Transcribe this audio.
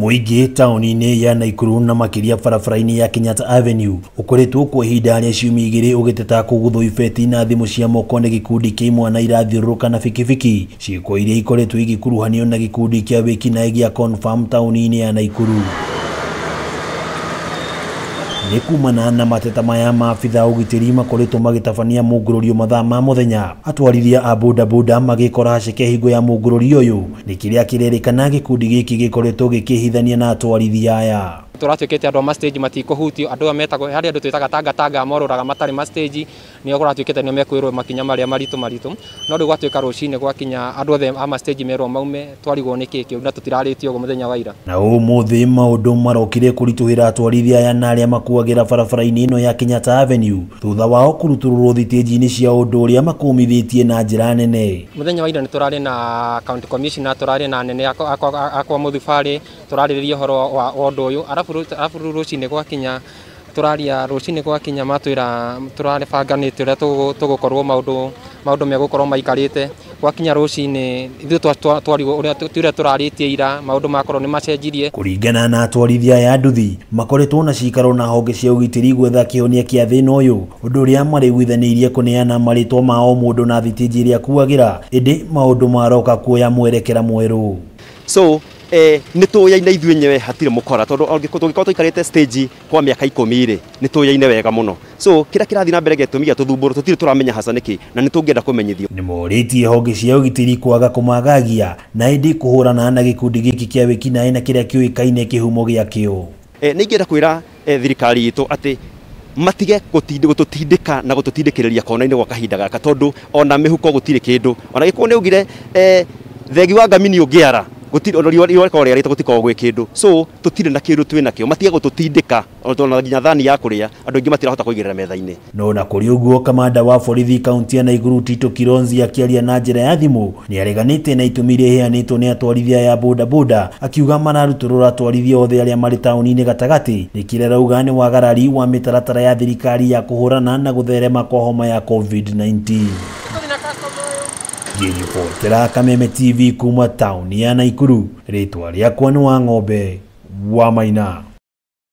Mũingĩ taũni-inĩ ya Naikuru na makĩria barabara-inĩ ya Kenyatta Avenue ũkoretwo kwa ihinda rĩa ciumia igĩrĩ ũgĩteta kũguthwo ibeti na thimũ cia moko nĩ gĩkundi kĩa imwana irathiũrũrũka na bikibiki, ciĩko iria ikoretwo igĩkuruhanio na gĩkundi kĩa wĩkinaĩ gĩa Confirm taũni-inĩ ya Naikuru. Nĩ kumana na mateta maya maabitha ũgitĩri makoretwo magĩtabania mũngũrũrio mathaa ma mũthenya, atwarithia a bodaboda magĩkora haceke hingo ya mũngũrũrio ũyũ nĩ kĩrĩa kĩrerĩkana gĩkundi gĩkĩ gĩkoretwo gĩkĩhithania na atwarithia aya. Tũratuĩkĩte andũ a ma-stage matikũhutio, andũ aya metagwo harĩ andũ twĩtaga tangatanga morũraga matarĩ ma-stage, nĩo kũratuĩkĩte nĩo mekwĩrwo makinya marĩa maritũ maritũ, no rĩu gwatuĩka rũcinĩ gwakinya andũ othe a ma-stage merwo maume, twarigwo nĩ kĩĩ kĩu na tũtirarĩtio ũguo mũthenya wa ira. Na ũmũthĩ maũndũ marokire kũritũhĩra atwarithia aya na arĩa makuagĩra barabara-inĩ ĩno ya Kenyatta Avenue thutha wao kũrutũrũrwo thitĩnji-inĩ cia ũndũ ũrĩa makũmithĩtie na njĩra nene. Mũthenya wa ira nĩ tũrarĩ na county commissioner, tũrarĩ na anene akwa mũthubarĩ, tũrarĩrĩria ũhoro wa ũndũ ũyũ, arabu rũcinĩ gwakinya tũraria rũcinĩ gwakinya matwĩra tũrabanganĩte ũrĩa tũgũkorwo maũndũ megũkorwo maikarĩte. Gwakinya rũcinĩ ithuĩ twarigwo ũrĩa tũrarĩtie ira, maũndũ makorwo nĩ macenjirie. Kũringana na atwarithia aya nduthi makoretwo na cikaro na honge cia ũgitĩri gwetha kĩhonia kĩa thĩna ũyũ, ũndũ ũrĩa marĩiguithanĩirie kũneana marĩtwa ma o mũndũ na thitĩnji ĩrĩa akuagĩra, ĩndĩ maũndũ maroka kuoya mwerekera mwerũ. So nĩ tũyaine ithuĩ enyewe hatirĩ mũkora, tondũ tũngĩkorwo tũikarĩte stage kwa mĩaka 10 rĩ, nĩ tũyaine wega mũno. So kĩrĩa kĩrathiĩ na mbere gĩtũmi gĩa tũthumbũrwo tũtirĩ tũramenya hasa nĩkĩ, na nĩ tũngĩenda kũmenyithio. Nĩ morĩtie honge cia ũgitĩri kwaga kũmagagia na ĩndĩ kũhũrana na gĩkundi gĩkĩ kĩa wĩkinaĩ na kĩrĩa kĩũĩkaine kĩhumo gĩakĩo. Nĩ ingĩenda kwĩra thirikari itũ atĩ matige gũtũtindĩka na gũtũtindĩkĩrĩria kona-inĩ gwa kahinda gaka, tondũ ona mĩhuko gũtirĩ kĩndũ. Ona gĩkorwo nĩ augire thegi wa ngamini ũngĩara gũtirĩ ona riũa rĩkorwo rĩarĩte gũtikoragwo gwĩ kĩndũ. So tũtirĩ na kĩndũ twĩ nakĩo, matige gũtũtindĩka ona nginya thani ya kũrĩa andũ aingĩ matirahota kũigĩrĩra metha-inĩ. No na kũrĩ ũguo, kamanda wa borithi kaunti ya Naikuru Tito Kilonzi akĩaria na njĩra ya thimũ nĩ areganĩte na itũmi iria iheanĩtwo nĩ atwarithia ya bodaboda, akiuga mararutũrũra atwarithia othe arĩa marĩ taũni-inĩ gatagatĩ nĩ kĩrĩa arauga nĩ wagarari wa mĩtaratara ya thirikari ya kũhũrana na gũtherema kwa homa ya COVID-19. Ngĩribotera Kameme TV kuma taũni ya Naikuru, rĩtwa rĩakwa nĩ Wang'ombe wa Maina.